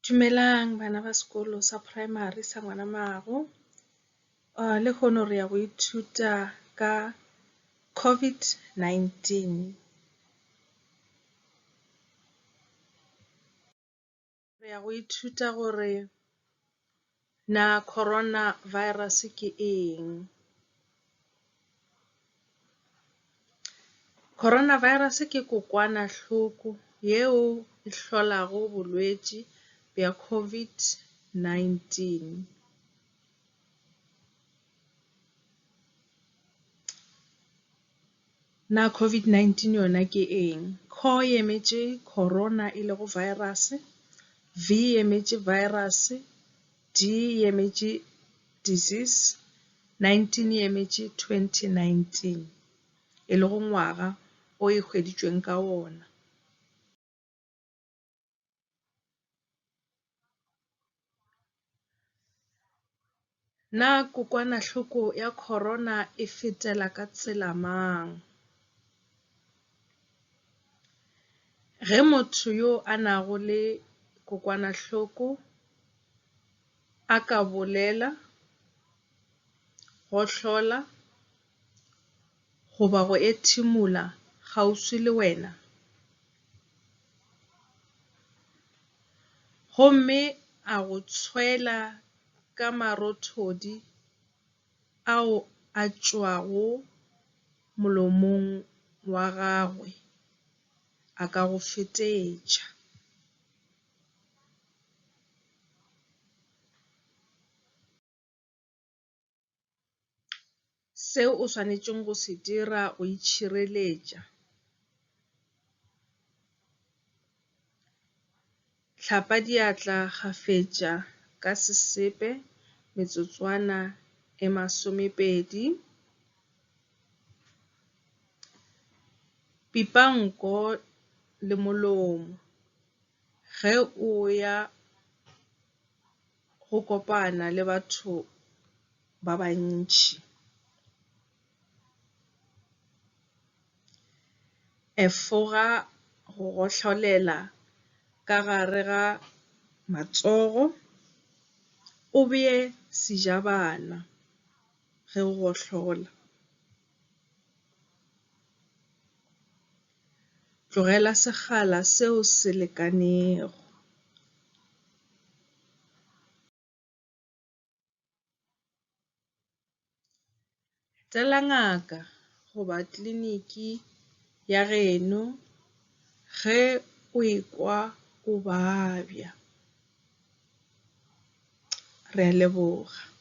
Dumelang bana ba sekolo sa primary sa Ngwanamago. Lehono re ya go ithuta ka COVID-19. Re ya go ithuta gore na Corona Virus ke eng. Corona Virus ke kokwanahloko yeo e hlolago bolwetši bja COVID-19. Na COVID-19 yona ke eng? Co e emetše Corona e lego virus, V e emetše virus, D e emetše disease, 19 e emetše 2019 e lego ngwaga o e hweditšweng ka wona. Na kokwanahloko ya corona e fetela ka tsela mang? Ge motho yo a nago le kokwanahloko a ka bolela, gohlola goba go ethimola kgauswi le wena, gomme a go tshwela ka marothodi ao a tšwago molomong wa gagwe, a ka go fetetša. Seo o swanetšego go se dira go itšhireletša. Hlapa diatla kgafetša ka sesepe metsotswana e masomepedi. Pipa nko le molomo ge o ya go kopana le batho ba bantši. Efoga go gohlolela ka gare ga matsogo, o beye sejabana ge o gohlola. Tlogela sekgala seo se lekanego. Etela ngaka goba kliniki ya geno ge o ekwa o babja. Re a leboga.